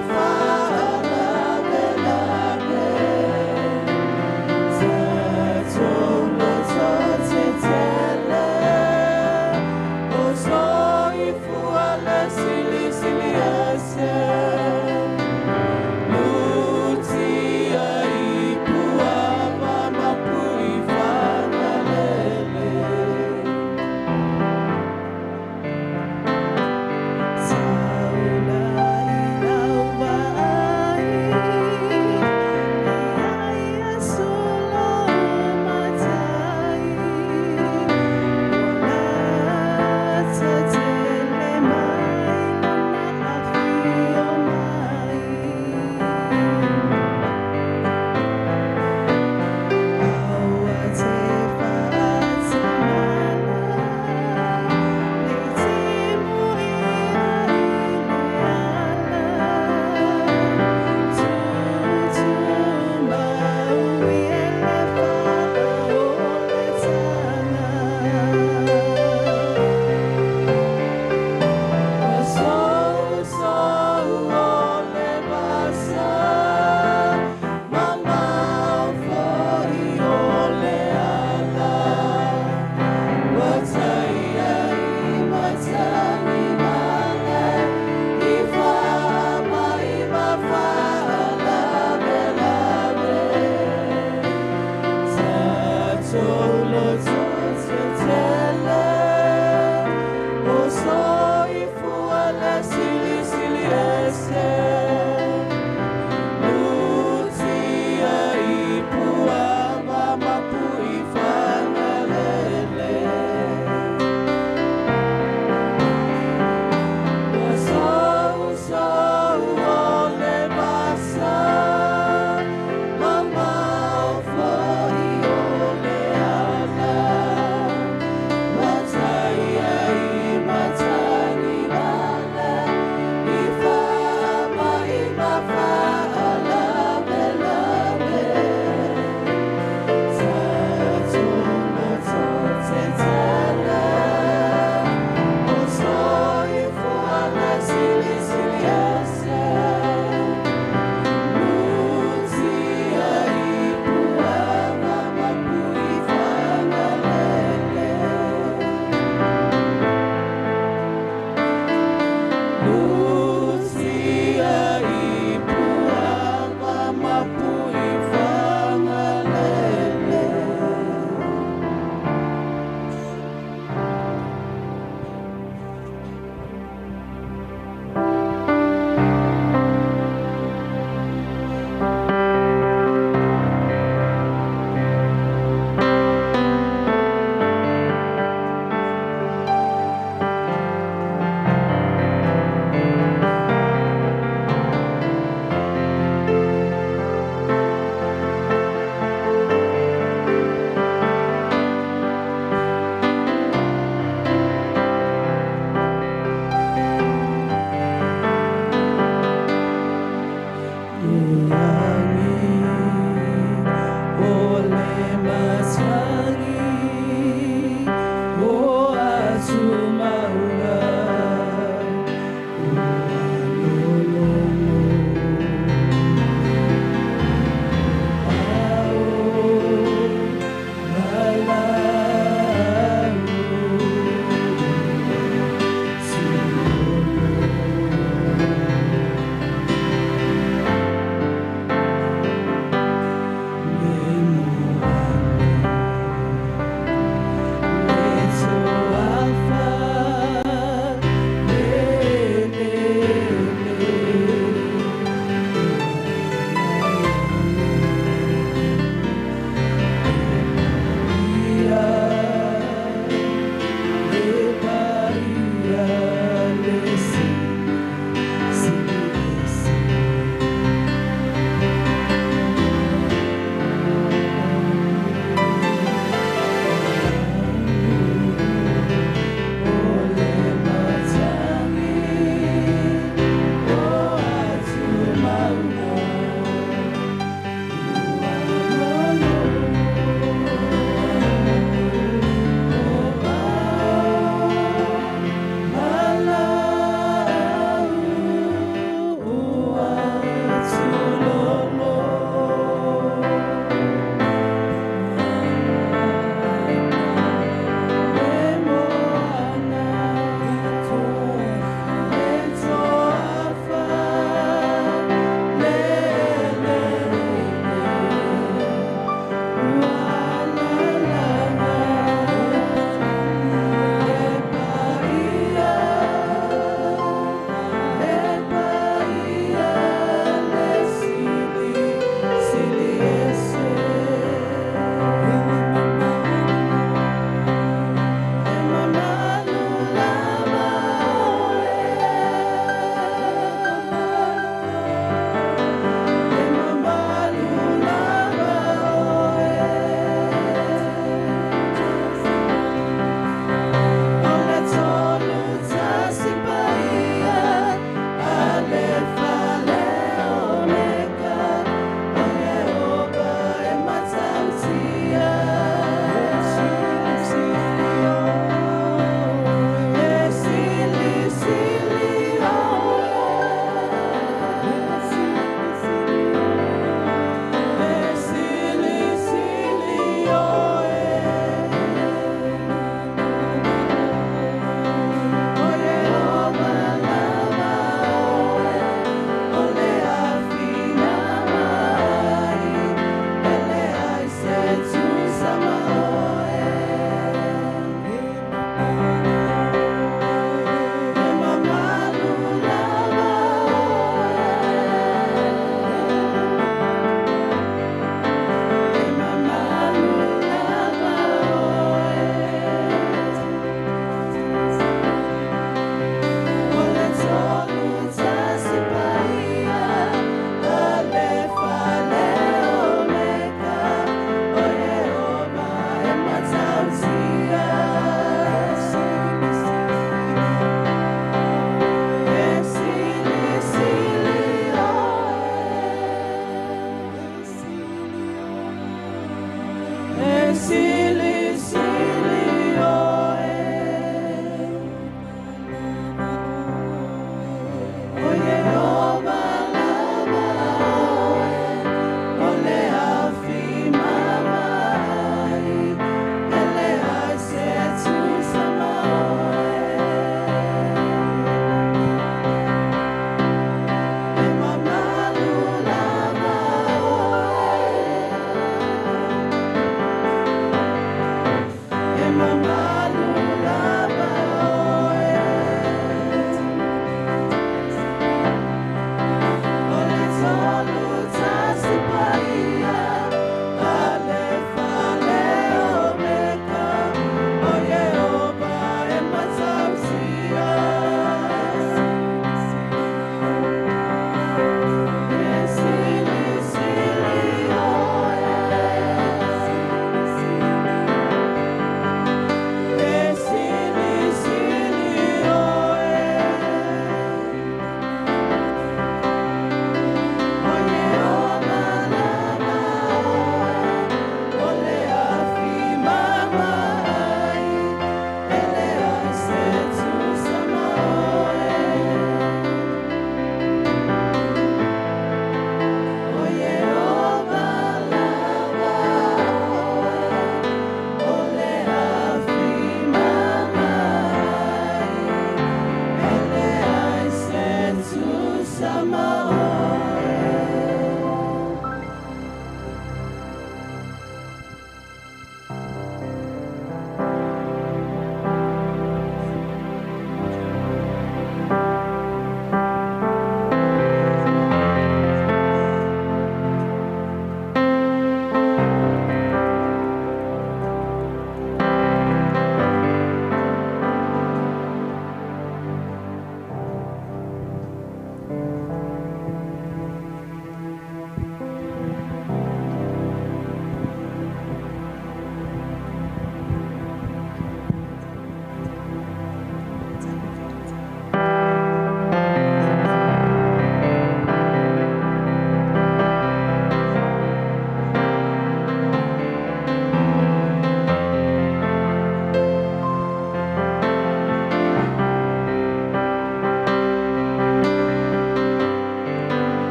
Faalavelave. Tatou loto tetele, o soifua le Silisili Ese. Lutia i Puava ma Puifagalele. Taula i lau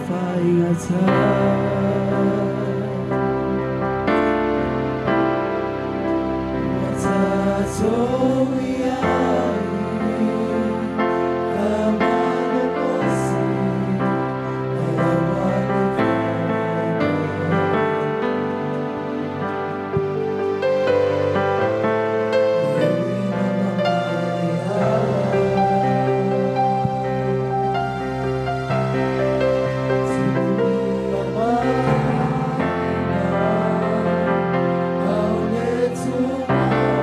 Faigata. Ua tatou i ai ka malosi e laua le E ui ina mamao le ala, Tulia maina, aole tumamu.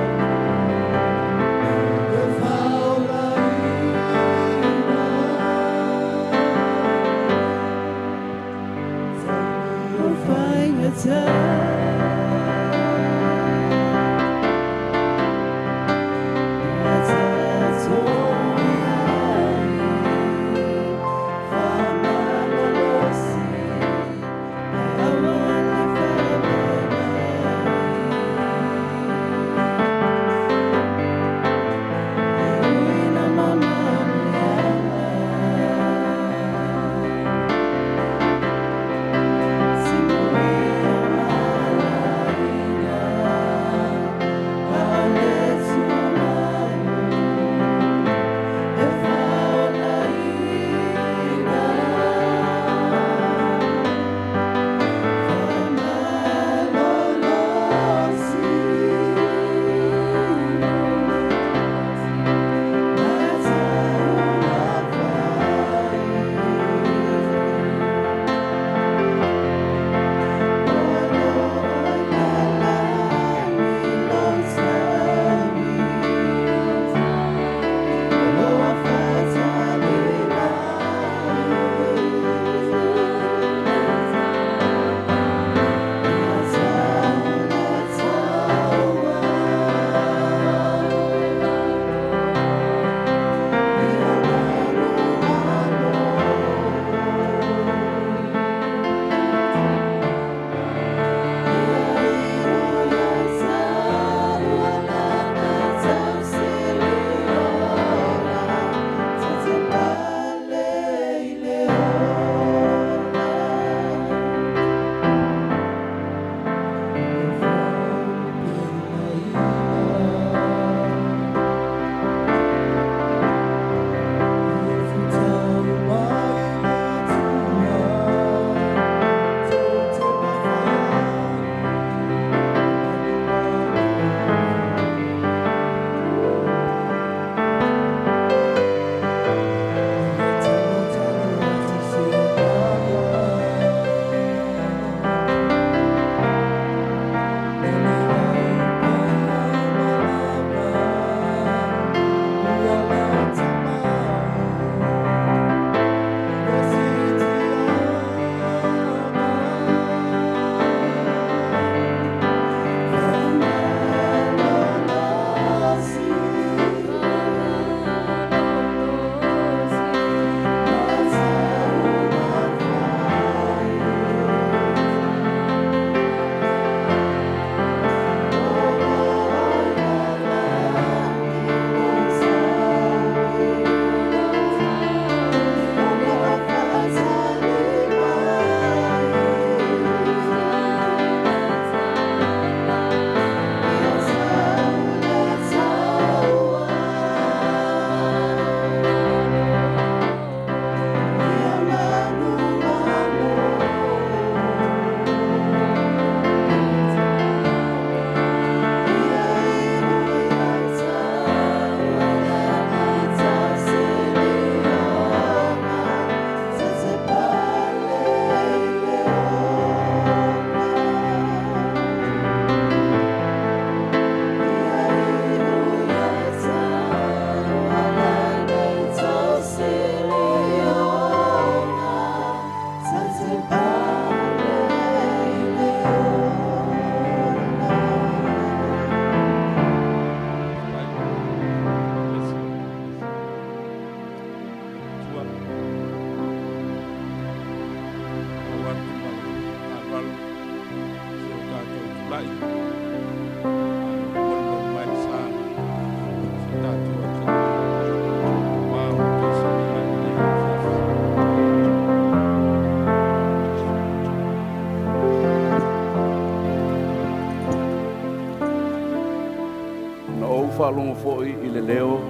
faalogo foi i le leo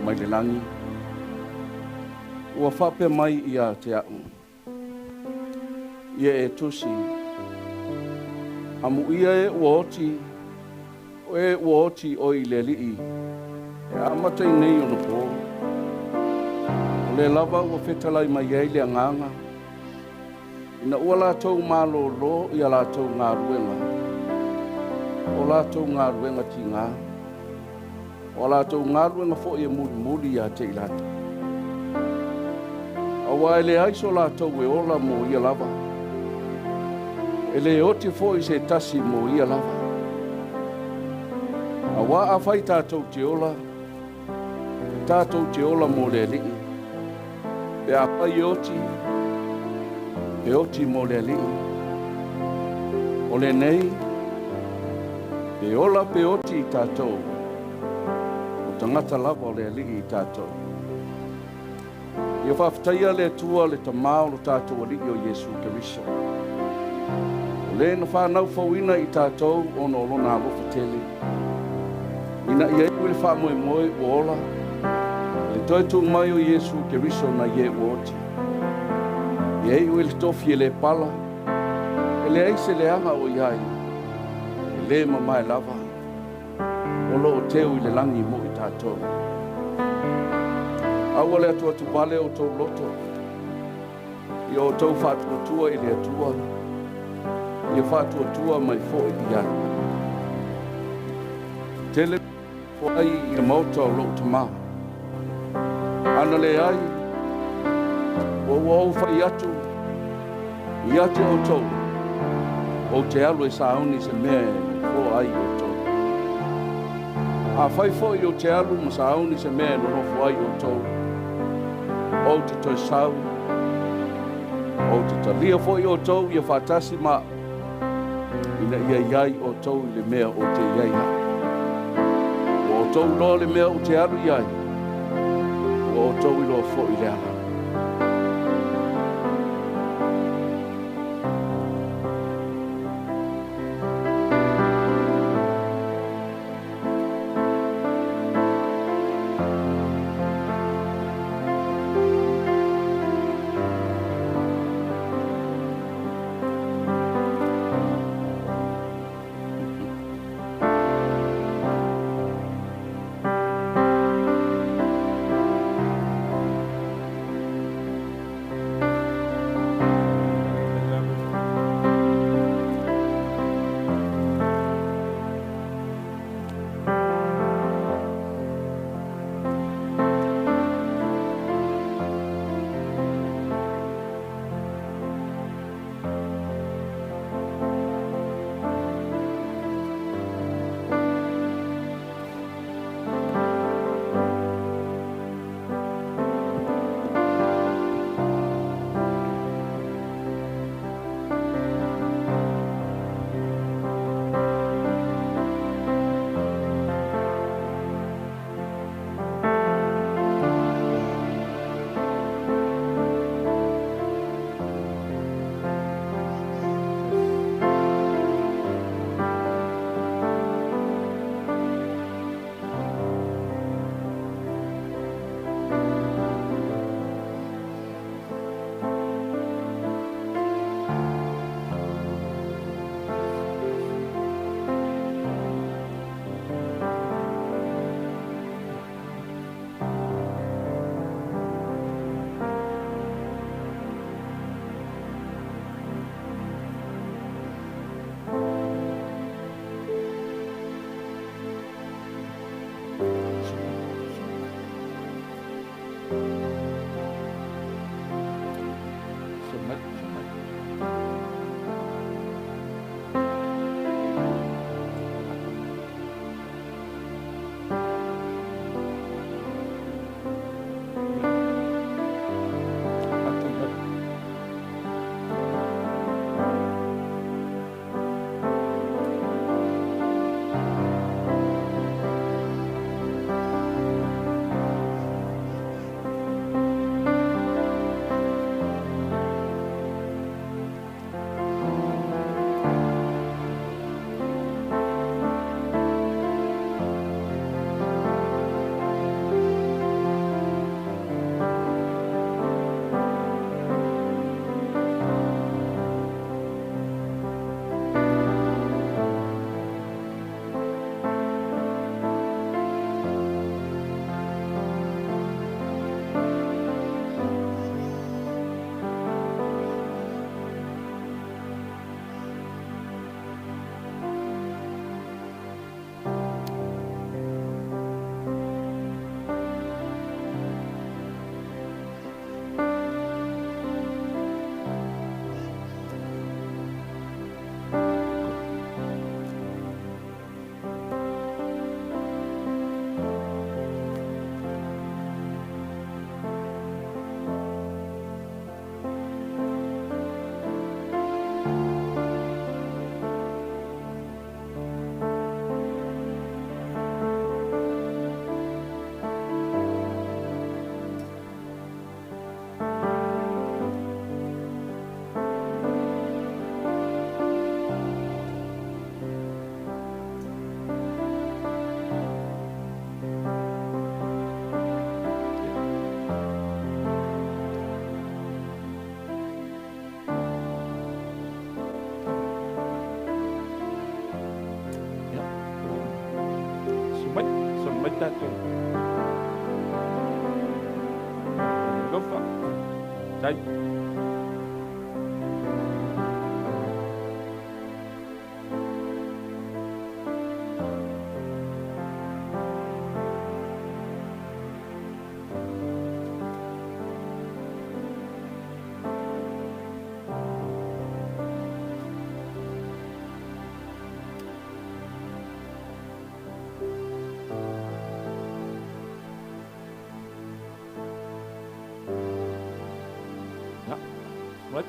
mai le lagi, ua faapea mai ia te a'u, “Ia e tusi, amuia e ua oti, o e ua oti oi le Alii e amata i nei ona po, o lea lava ua fetalai mai ai le Agaga, ina ua latou malōlō i a latou galuega, o latou galuega tigā, o a latou galuega foi e mulimuli ia te i latou. Auā e leai so latou e ola mo ia lava, e lē oti foi se tasi mo ia lava. Auā afai tatou te ola, e tatou te ola mo le Alii. Pe afai e oti, e oti mo le Alii. O lenei, pe ola pe oti i tatou, o tagata lava o le Alii i tatou. Ia faafetaia le Atua le Tamā o lo tatou Alii o Iesu Keriso. O le na whanau fauina i tatou ona o lona alofa tele. Ina ia iu i le faamoemoe ua ola, le toe tu mai o Iesu Keriso nai e ua oti. Ia iu i le tofi e le pala, e leai se leaga o i ai, e le mamae lava, o lo o teu i le lagi mo i tatou. Aua le atuatu vale o tou loto, ia outou faatuatua i le Atua, ia faatuatua mai foi ia. Tele ai i le maota o lou tamā. Ana leai, ua ou fai atu, ia te outou, ou te alu e sauni se mea e nofoa ai outou. Afai foi ou te alu ma sauni se mea e nonofo ai outou, ou te toe sau, ou te talia foi outou ia faatasi ma ina ia i ai outou i le mea ou te i ai au. Ua outou iloa le mea ou te alu i ai, ua outou iloa foi le ala.” Submit, submit. tatou. Alofa. Tai. What?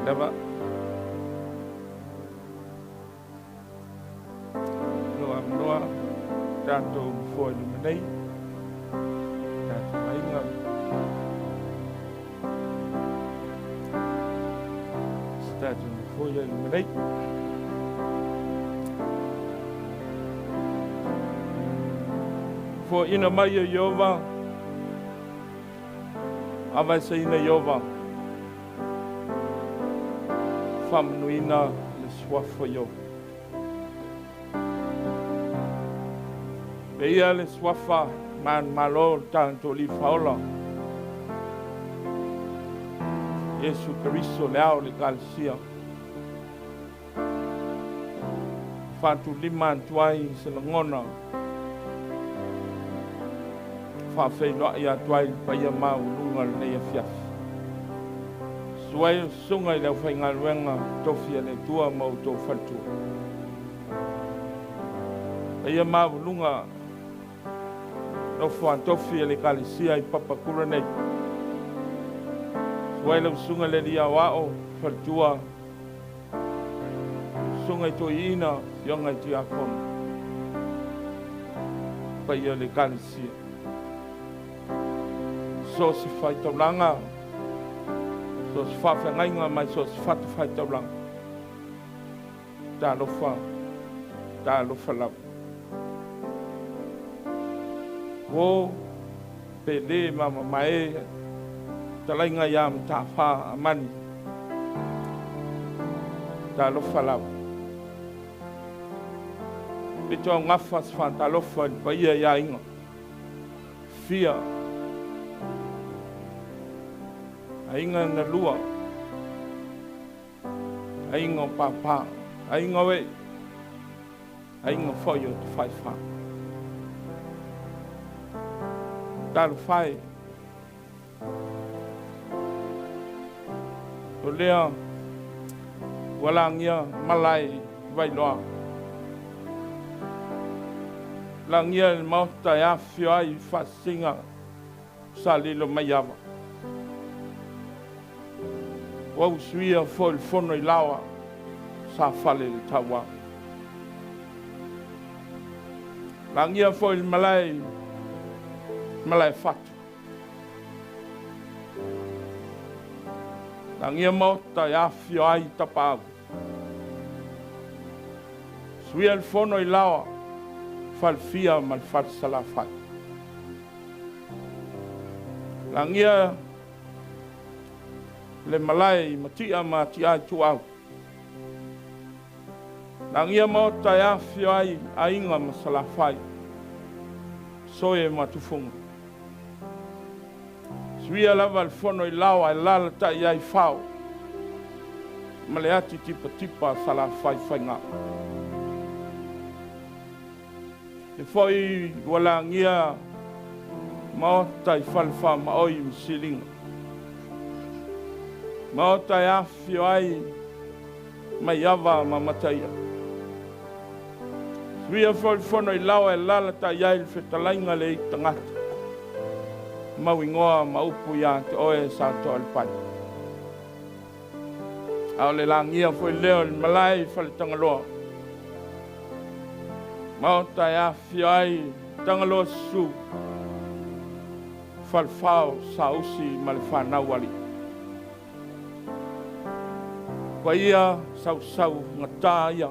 Lava. Loa loa tatou foi lumanei tatou aiga tatou foi lumanei. Foi ina mai Iova avaseina Iova faamanuina le suafa Iova. Peia le suafa manumalo le tatou Alii Faaola Iesu Keriso le ao le Ekalesia. Faatulima atu ai se lagona faafeiloai atu ai le paia maualuga lenei afiafi. Suai o susuga i le aufaigaluega tofi a le Atua ma outou faletua. Paia maualuga nofo a tofi a le Ekalesia i Papakura nei. Suai lau susuga le Alii Aoao faletua, susuga i toeaina, afioga i tiakono, paia le Ekalesia. So se faitaulaga, so se faafeagaiga mai so se fatafaitaulaga. Talofa, talofa lava. Uo pele mama mae talaiga ia Matafā Amani. Talofa lava. Pito au gafa se faatalofa i le paia i aiga. Fia. Aiga na lua. Aiga o pāpā. Aiga oe. Aiga foi o te faifā. Talofa e. O lea ua lagia malae Vailoa. Lagia le maota e afio ai faasisiga sa lilo mai ava. Ua usuia foi le fono i laoa sa fale le tauā. Lagia foi le malae malae fatu. Lagia maota e afifio ai Tapaau. Suia le fono i Laoa, Falefia ma le Falesalafai. Lagia le malae i Matia ma Atiae Tuau. Lagia maota e afifio ai Aiga ma Salafai, Soe ma Tufuga. Suia lava le fono i Laoa e alaalatai ai Fao ma le ati tipatipa a Salafai faiga. E foi ua lagia maota i Falefaamaoi ma Siliga, maota e afifio ai Maiava ma Mataia. Suia foi le fono i Laoa e alaalatai ai le fetalaiga le Aitagata, mauigoa ma upu ia te oe Satoalepai. A o le lagia foi lea o le malae i Faletagaloa, maota e afifio ai Tagaloa susu, Falefao, Sausi ma le fanau alii. Paia sausau gata ia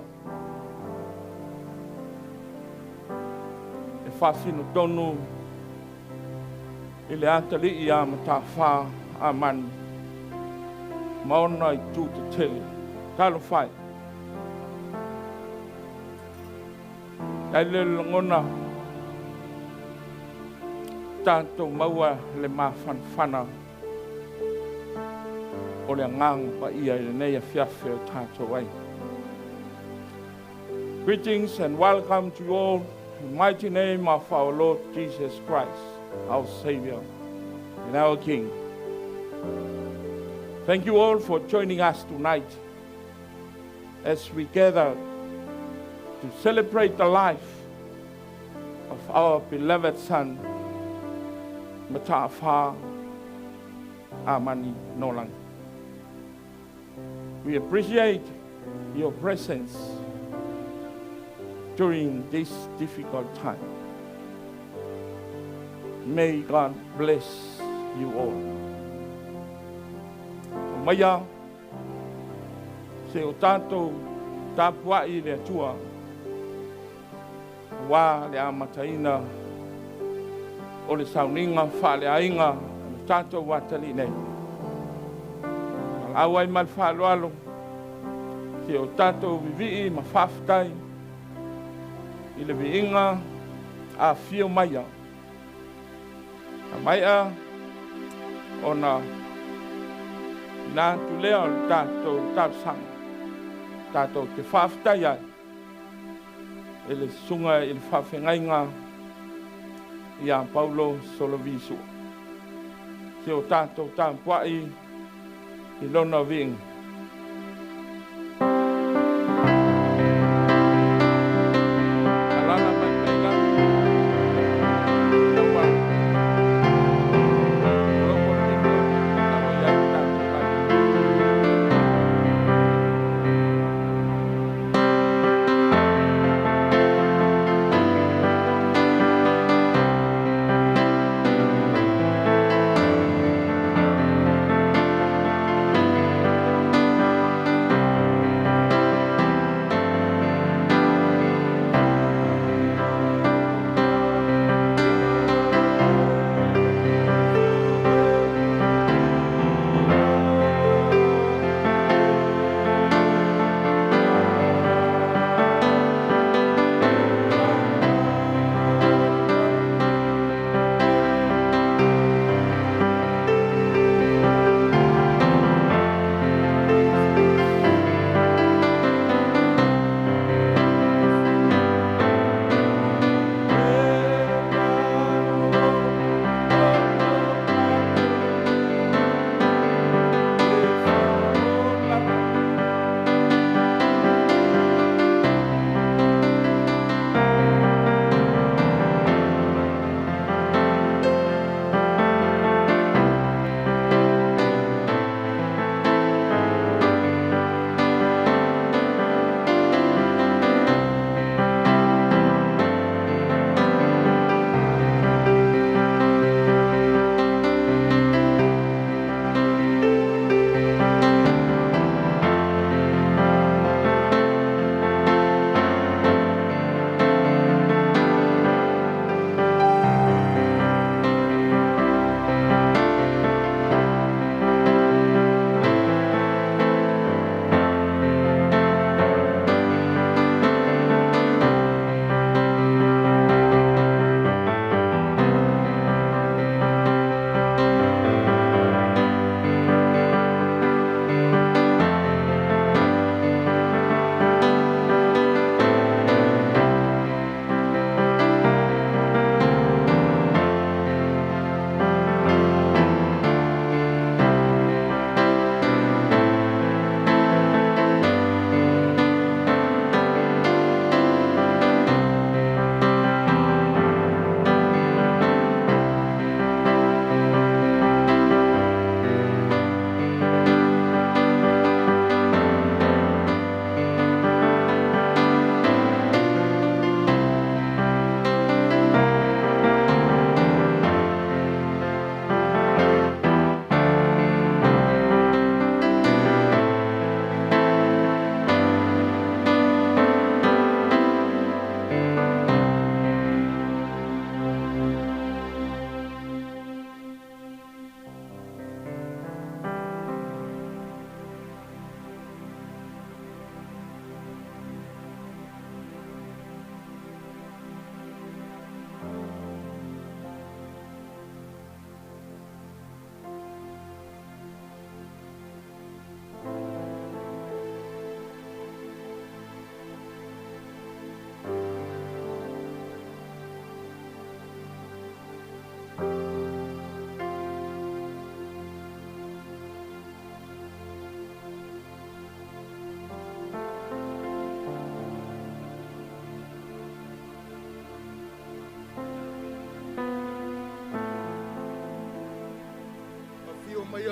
e faasino tonu i le atalii ia Matafā Amani ma ona itu tetele. Talofa e. Ai le lagona tatou maua le mafanafana o le agaga paia i lenei afiafi o tatou ai. Greetings and welcome to you all in the mighty name of our Lord Jesus Christ, our Savior and our King. Thank you all for joining us tonight as we gather to celebrate the life of our beloved son, Mata'afa Amani Nolan. We appreciate your presence during this difficult time. May God bless you all. O maia se o tatou tapuai i le Atua ua le amataina o le sauniga faaleaiga le tatou atalii nei. Valaau ai ma le faaaloalo se o tatou vivii ma faafetai i le viiga afio maia. A maea ona na atu lea o le tatou talosaga, tatou te faafetai ai e le susuga i le faafeagaiga ia Paulo Solovi Sua. Se o tatou tapuai i lona viiga. Alala mai pea ua Global Video na ua i ai tatou live.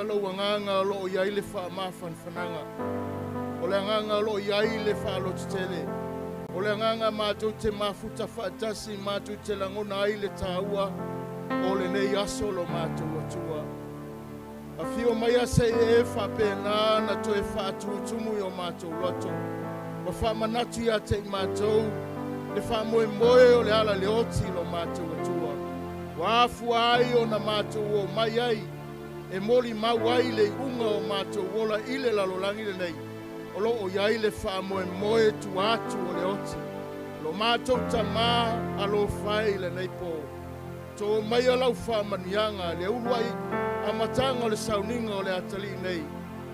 lou agaga o lo o i ai le faamafanafanaga, o le agaga o lo o i ai le faalototele, o le agaga matou te mafuta faatasi, matou te lagona ai le taua o lenei aso lo matou Atua. Afio maia se i e faapena na toe faatumutumu i o matou loto, ma faamanatu ia te i matou le faamoemoe o le ala le oti lo matou Atua. Ua afua ai ona matou o mai ai, e moli mau ai le iuga o matou ola i le lalolagi lenei, o lo o i ai le faamoemoe tua atu o le oti. Lo matou Tamā alofa e i lenei po. To maia lau faamanuiaga le uluai amataga o le sauniga o le atalii nei,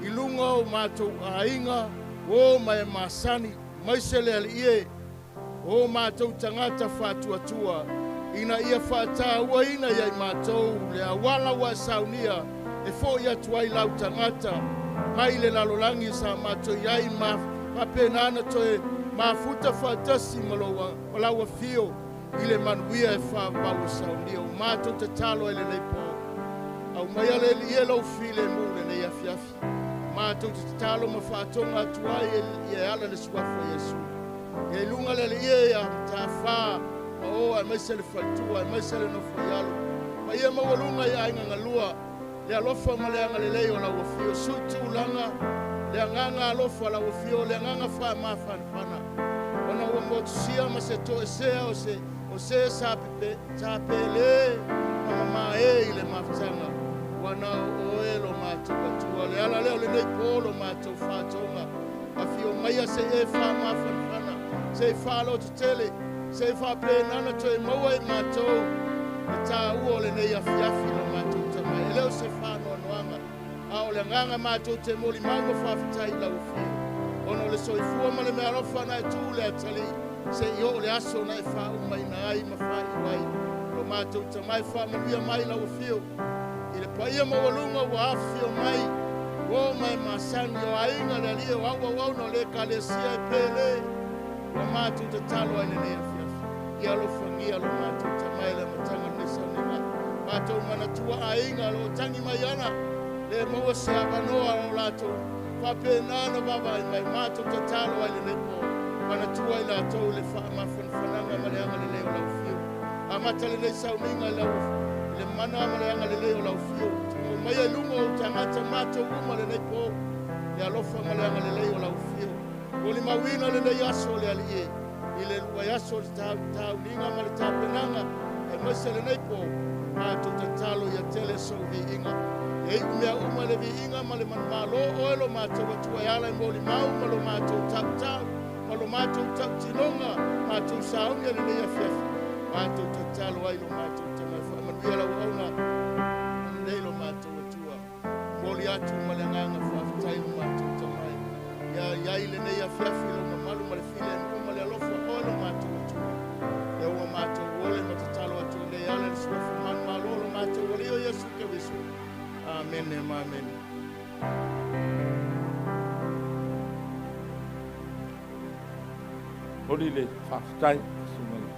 i luga o matou aiga, uo ma e masani, aemaise le Alii e, o matou tagata faatuatua, ina ia faatauaina ia i matou le auala ua e saunia e fo'i atu ai lau tagata mai le lalolagi sa matou i ai ma faapena na toe mafuta faatasi ma lau afio i le manuia e faavavau e saunia. Ua matou tatalo ai lenei po, aumaia le Alii e lou filemu lenei afiafi. Matou te tatalo ma faatoga atu ai e ala le suafa o Iesu. Ia i luga le Alii e ia Mataafa ma o aemaise le faletua, aemaise le nofoaialo. Paia maualuga i aiga galua, le alofa ma le agalelei o lau afio, sui tulaga, le agaga alofa lau afio, le agaga faamafanafana. Ona ua motusia ma se toesea o se o se sa pele ma mamae i le mafutaga, ua na o oe lo matou Atua. Le ala lea o lenei po lo matou faatoga, afio maia se e faamafanafana, se i faalototele, se i faapena na toe maua i matou le taua o lenei afiafi lo matou Tama. E le o se faanoanoaga, a o le agaga matou te molimau ma faafetai i lau afio, ona o le soifua ma le meaalofa na e tuu le atalii, se i oo le aso na e faaumaina ai ma faaiu ai. Lo matou Tama e faamanuia mai lau afio i le paia maualuga ua afifio mai, uo ma e masani o aiga le Alii o auauauna o le Ekalesia e pele, ua matou tatalo ai lenei afiafi. Ia alofagia lo matou Tama i le amataga o lenei sauniga. Matou manatua aiga o lo o tagi mai ana, le maua se avanoa o latou faapena na vaavaai mai, matou tatalo ai lenei po. Manatua i latou le faamafanafanaga ma le agalelei o lau afio. Amata lenei sauniga i le mana ma le agalelei o lau afio. Tumau maia i luga o tagata matou uma lenei po, le alofa ma le agalelei o lau afio. Molimauina lenei aso le Alii e, i le luai aso o le tauniga ma le tapenaga, aemaise lenei po, matou tatalo ia tele sou viiga. Ia iu mea uma le viiga ma le manumalo oe lo matou Atua e ala i molimau ma lo matou tautau, ma lo matou tautinoga, matou sauni lenei afiafi. Matou tatalo ai lo matou Tama e faamanuia lau auauna nei lo matou Atua. Momoli atu ma le agaga faafetai lo matou Tama e. Ia i ai lenei afiafi lo mamalu ma le filemu ma le alofa oe lo matou Atua. Lea ua matou ole ma tatalo atu nei ala le suafa manumalo lo matou Alii o Iesu Keriso. Amene ma amene. Momoli le faafetai susuga i le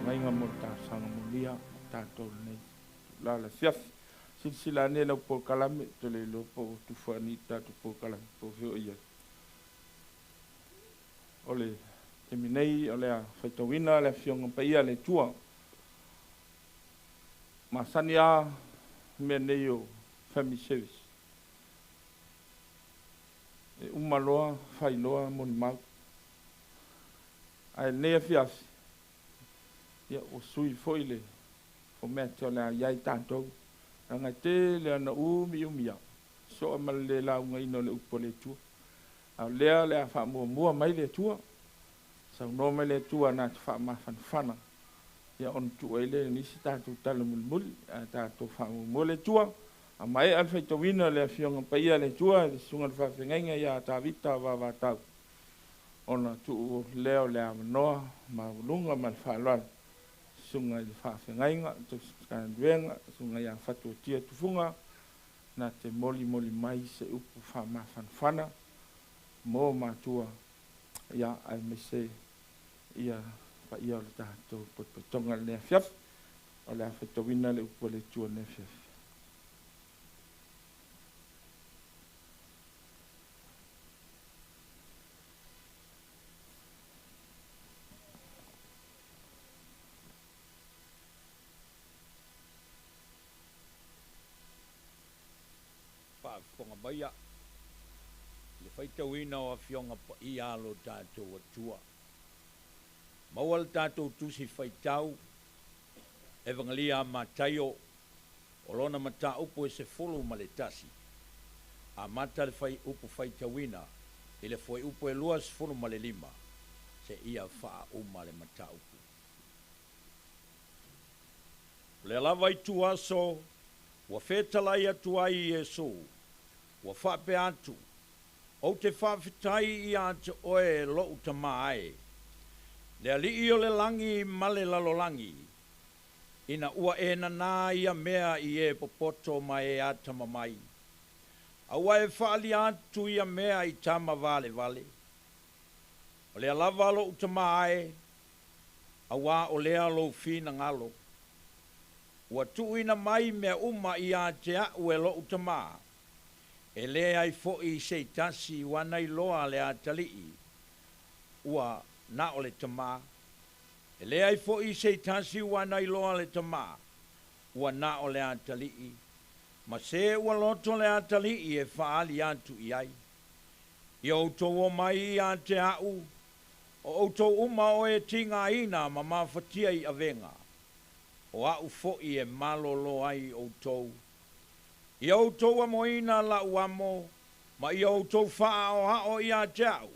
feagaiga mo le talosaga molia mo tatou lenei itula o le afiafi. Silasila ane lau polokalame, ou te le iloa po ua tufa ni i le tatou polokalame po o fea o i ai. O le taimi nei o le a faitauina le Afioga Paia a le Atua. Masani lava mea nei o family service. E uma loa, fai loa molimau. Ae lenei afiafi, ia ua sui foi le format o le a i ai tatou. Leaga e tele lava ina umiumi lava, soa ma le le laugaina o le upu a le Atua. A o lea o le a faamuamua mai le Atua, saunoa mai le Atua na te faamafanafana, ia ona tuu ai lea i nisi tatou tala mulimuli. Ae tatou faamuamua le Atua. A maea le faitauina o le Afioga Paia a le Atua i le susuga i le faafeagaiga ia Tavita Vavatau, ona tuu lea o le avanoa maualuga ma le faaaloalo susuga i le faafeagaiga, tausi Matagaluega, susuga ia Fatuatia Tufuga, na te molimoli mai se upu faamafanafana mo matua, ia aemaise ia paia o le tatou potopotoga i lenei afiafi. O le a faitauina le upu a le Atua i lenei afiafi. faafofoga maia i le faitauina o Afioga Paia a lo tatou Atua. Maua le tatou Tusi Faitau, Evagelia a Mataio, o lona mataupu e 11, amata le fuaiupu faitauina i le fuaiupu e 25 seia faauma le mataupu. O lea lava ituaso ua fetalai atu ai Iesu, ua faapea atu, Ou te faafetai ia te oe lou Tamā e, le Alii o le lagi ma le lalolagi, ina ua e nanā ia mea i e popoto ma e atamamai, a ua e faaalia atu ia mea i tama valevale. O lea lava lou Tamā e, auā o lea lou finagalo. Ua tuuina mai mea uma ia te a'u e lo'u Tamā, e leai fo'i se tasi ua na iloa le Atalii, ua na o le Tamā. E leai fo'i se tasi ua na iloa le Tamā, ua na o le Atalii, ma se ua loto le Atalii e faaali atu i ai. Ia outou omai ia te a'u, o outou uma o e tigaina ma mafatia i avega, o a'u fo'i e malōlō ai outou. Ia outou amoina la'u amo, ma ia outou faaaoao ia te a'u,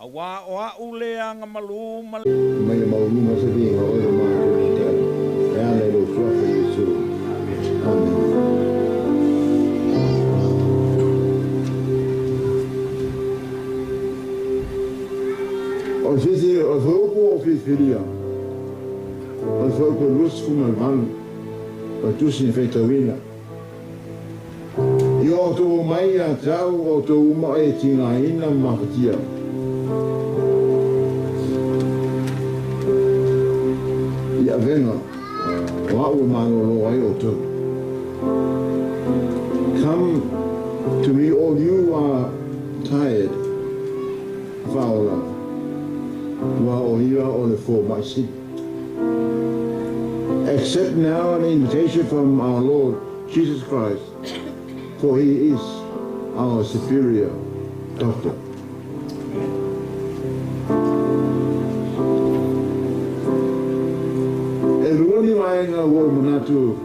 auā o a'u le agamalū ma Mai le maualuga o se viiga o oe lo matou Matai, e ala i lou Suafa Iesu. Amene. O le se o le fuaiupu ua ou filifilia, o le fuaiupu e 28 o le Tusi na faitauina. Ia outou omai ia te au, o outou uma e tigaina ma mafatia. I avega, o a'u e malōlō ai outou. Come to me all you who are tired, faaola, aua o ia o le fomaʻi sili. Accept now an invitation from our Lord Jesus Christ, for he is our superior doctor. E lua ni vaega ua ou manatu